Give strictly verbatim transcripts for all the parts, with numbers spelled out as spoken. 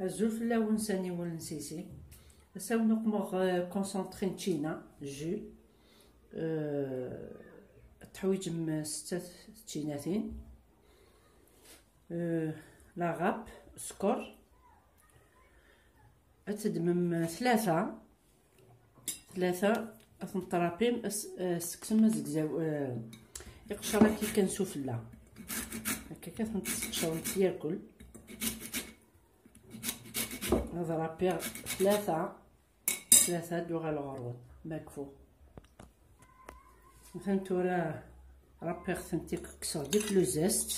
Azul fell-awen, s aniwel n Sisi. Ass-a, wen uqmeɣ, euh, concentré n ččina, jus. Euh, teḥwiǧem setta tčinatin. Euh, la râpe, sskeṛ. Ad teddmem tlata. Tlata, ad ten-trapim, as-, eh, sekksem azegzaw, eh, iqcer akka kan sufella. Akka kan ad ten-tesqecrem yakul. Ad rapiɣ tlata, tlata ad uɣaleɣ ɣer-wen. Ma kfu. Atan tura rapiɣ-tent, kkseɣ deg le zeste.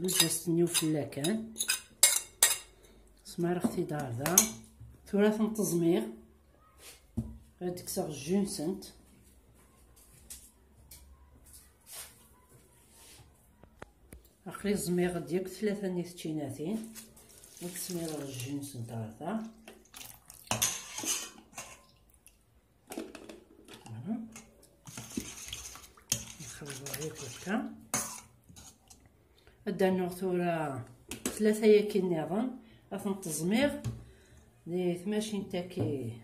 Le zeste-nni ufella kan. Smareɣ-t-id ɣer da. Tura ad ten-teẓmiɣ. Ad d-kkseɣ jus-nsent. Aql-i ẓmiɣ-d yakk tlata-nni teččinatin. Ad d-smireɣ jus-nsent ɣer da. Voilà. Nxelḍ-it akka. Ad d-rnuɣ tura tlata-yaki nniḍen, ad tent-ẓmiɣ di tmacint-agi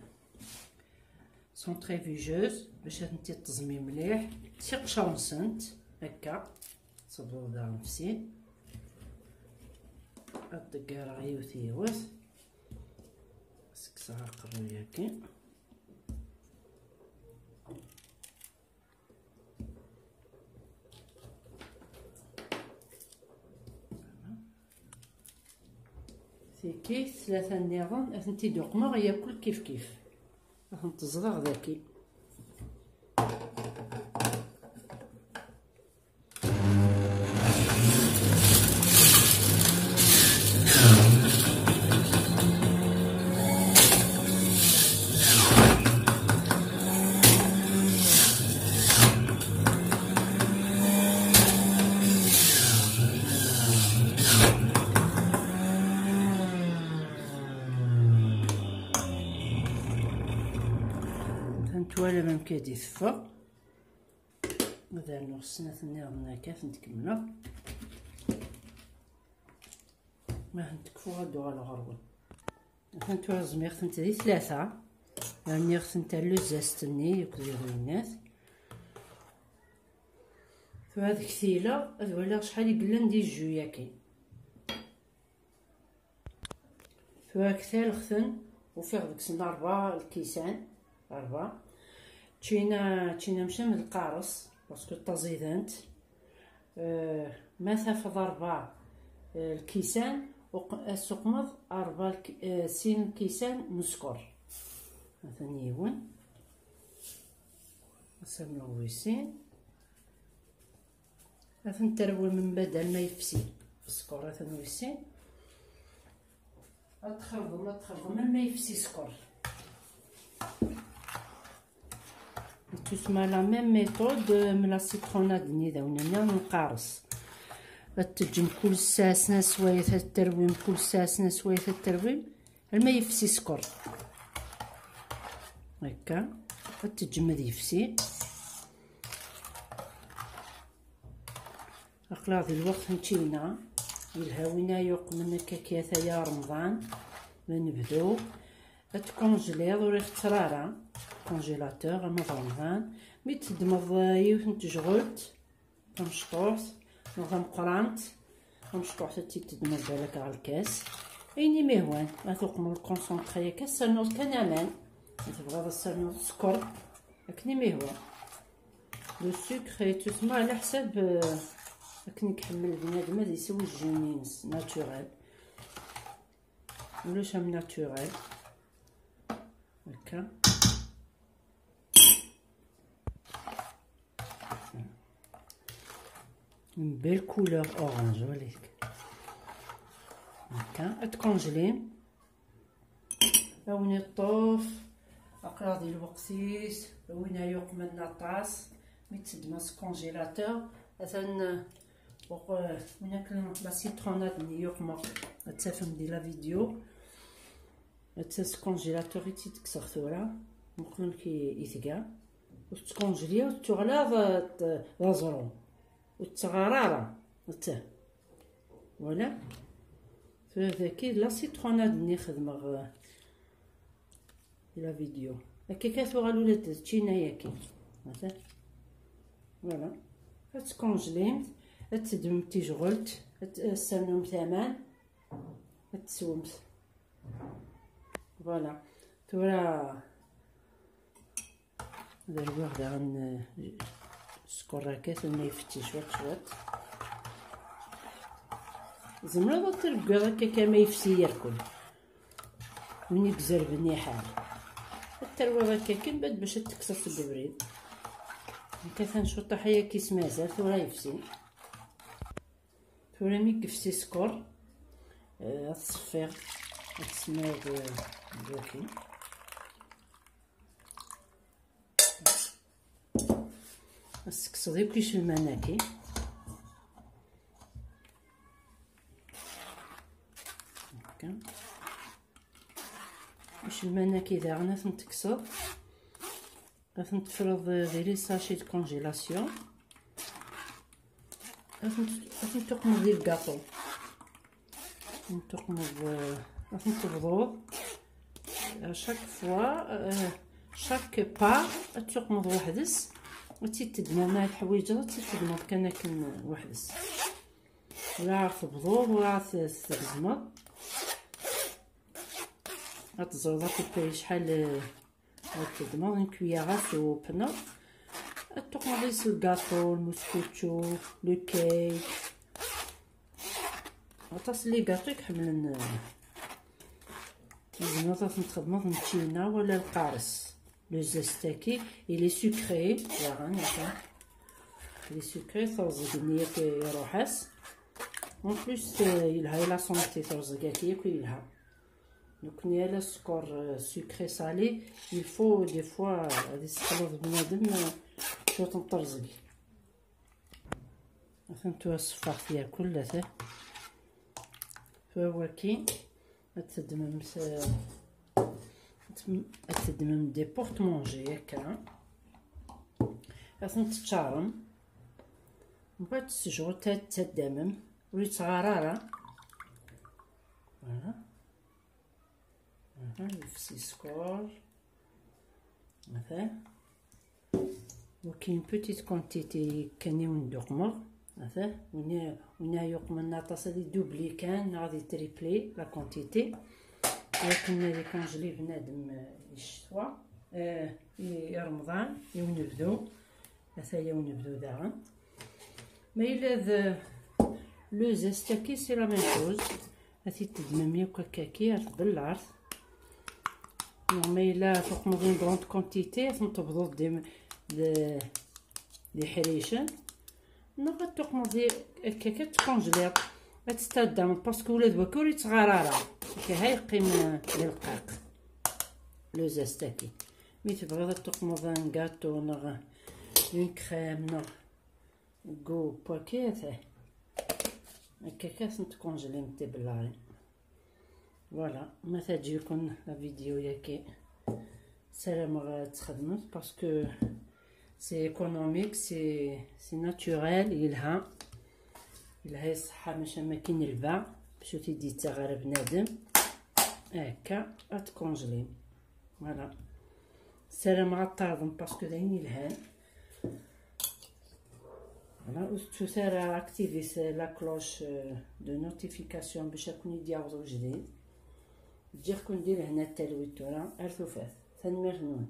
centrifugeuse bac ad tent-id-teẓmi mliḥ, s iqcer-nsent, akka, tebduḍ daɣen f sin. Ad ḍeggareɣ yiwet yiwet, ssekkseɣ aqerruy-agi. Tigi tlata nniḍen, ad tent-id-uqmeɣ yakul kif kif. Ad tent-ẓḍeɣ daki. Atan twalam amek ay d-teffeɣ. Ad rnuɣ snat nniḍen akka, ad tent-kemmleɣ. Ma tent-kfuɣ, ad d-uɣaleɣ ɣer-wen. Atan tura ẓmiɣ-tent di tlata. Rniɣ-tent ar le zeste-nni akked iɣinat. Tura ad ktileɣ, ad waliɣ acḥal i yellan di jus-agi. Tura ktaleɣ-ten, ufiɣ deg-sen ṛebɛa lkisan, ṛebɛa. Ččina, ččina mačči am lqaṛes, parce que ttaẓident. Euh, ma tafeḍ ṛebɛa, euh, lkisan, uq-, ad suqmeḍ ṛebɛa lki-, euh, sin lkisan n sskeṛ. Atan yiwen. Ad s-rnuɣ wis sin. Ad ten-terwim mbaddal ma yefsi sskeṛ, atan wis sin. Ad txelḍem, ad txelḍem alma yefsi sskeṛ. Tusma la même méthode, euh, m la citronnade-nni d awen-nniɣ n lqaṛes. Ad teǧǧem kul ssaɛa snat swayat, ad terwim kul ssaɛa snat swayat, ad terwim alma yefsi sskeṛ. Akka. Ad teǧǧem ad yefsi. Aql-aɣ di lweqt n ččina, yelha win ay yuqmen akka kya taya Remḍan, d anebdu. Ad tkunjliḍ, ur ixetter ara, congélateur, ama d Remḍan. Mi d-teddmeḍ, eh, yiwet n tejɣelt, tamecṭuḥt, neɣ tameqqrant, tamecṭuḥt ad tt-id-teddmeḍ balak ɣer lkas. Ayen i m-ihwan, ma tuqmeḍ lkunsunṭri akka, ad s-ternuḍ kan aman. Ma tebɣiḍ ad s-ternuḍ sskeṛ, akken i m-ihwa. Le sucre yettusemma ɛla ḥsab, euh, akken i iḥemmel bnadem ad isew jus-ines naturel. Ulac am naturel. Akka. Une belle couleur orange, voilà. Akka, ad tkunjlim. Awen iṭṭef, aql-aɣ di lweqt-is, win ay yuqmen aṭas, mi tteddem s congélateur, atan, uh, uq-, win akken la citronnade-nni yuqmeɣ, ad tafem di la vidéo. Atta s congélateur i tt-id-kkseɣ tura, muqel amek i, i tga. Ur tettkunjli, ur tettuɣal ara d, d aẓru. Ur tettɣar ara. Atta. Voilà. Daki la citronnade-nni xedmeɣ, euh, la vidéo. Akka kan tuɣal ula d tčina-yaki. Voilà. Ad tkunjlimt, ad teddmemt tijɣelt, ad t-, ad tsernumt aman, ad teswemt. Voilà. Tura ad rwiɣ daɣen, eh, sskeṛ akka, ma ifetti cwiṭ cwiṭ. Tzemreḍ ad terwiḍ akka kan ma yefsi yerkul. Win i izerben iḥar. Ad terwiḍ akka kan, bad bac ad tekkseḍ seg ubrid. Nekk atan cuṭaḥ ayaki s mazal, tura yefsi. Tura mi yefsi sskeṛ, eh, ad t-ṣeffiḍ, ad t-tesmiḍ, eh, deg wakken. Ad tekkseḍ akk icelman-agi. Akka. Icelman-agi daɣen ad ten-tekkseḍ. Ad ten-tefreḍ di les sachets de congélation. Ad ten-, ad ten-tuqmeḍ di lgaṭu. Ad ten-tuqmeḍ, ad ten-tebḍuḍ. À chaque fois, euh, chaque part, ad tuqmeḍ weḥd-s. Ad tt-id-teddmeḍ ma teḥwiǧeḍ, ad tt-id-teddmeḍ kan akken weḥd-s. Ur ara tebḍuḍ, ur ara tgezmeḍ. Ad teẓreḍ à peu près acḥal, euh, ad teddmeḍ, une cuillère à soupe, non? Ad tuqmeḍ-is lgaṭu, lmuskučču, le cake. Aṭas n les gâteaux i iḥemmlen, euh, tzemreḍ ad ten-txedmeḍ n ččina wala lqares. Le zeste-agi, il est sucré, daɣen, atan. Il est sucré, teṛẓeg-nni yakk iṛuḥ-as. En plus, euh, yelha i la santé, teṛẓeg-agi yakk yelha. Nekkni ala sskeṛ, euh, sucré salé, il faut des fois, euh, ad iseḥleḍ bnadem, euh, cwiṭ n teṛẓeg. Atan tura ṣeffɣeɣ-t yakk, atan. Tura waki, ad teddmemt, euh, ad tem-, ad teddmem des porte-manger akka. Ad ten-teččarem. Mbeɛd tesjut ad tettaddamem. Ur yettɣar ara. Voilà. Aha, yefsi sskeṛ. Atan. Donc, une petite quantité kan i wen-d-uqmeɣ. Atan. Win i, win i yuqmen aṭas ad idoubli kan, neɣ ad itripli la quantité. Akken ad ikonjli bnadem, euh, i ccetwa, euh, i, i Remḍan, i unebdu. Ataya unebdu daɣen. Ma yella d le zeste-agi, c'est la même chose. Ad t-id-teddmem yakk akkaki ar tbellart. Neɣ ma yella tuqmeḍ une grande quantité, ad ten-tebḍuḍ d, d, d iḥricen. Neɣ ad tuqmeḍ di, akkaki ad tkunjliḍ. Ad tettaddameḍ, parce que ula d waki ur yettɣar ara. Akka ha yeqqim, euh, d lqaq. Le zeste-agi. Mi tebɣiḍ ad tuqmeḍ un gâteau neɣ une crème neɣ deg upaquet, ata. Akka kan ad tent-tkunjlimt tibellarin. Voilà, ma teɛǧeb-iken la vidéo-yagi, ssarameɣ ad txedmemt parce que c'est économique, c'est, c'est naturel, yelha. Yelha i ṣṣeḥḥa, maca am akken lba, bac ur t-id-yettaɣ ara bnadem. Akka, ad tkunjlim. Voilà. Ssarameɣ ad taḍem parce que d ayen yelhan. Voilà, ur tettut ara activez la cloche, euh, de notification bac ad ken-id-yaweḍ ujdid. Ǧǧiɣ-ken di lehna d talwit tura, ar tufat. Tanemmirt-nwen.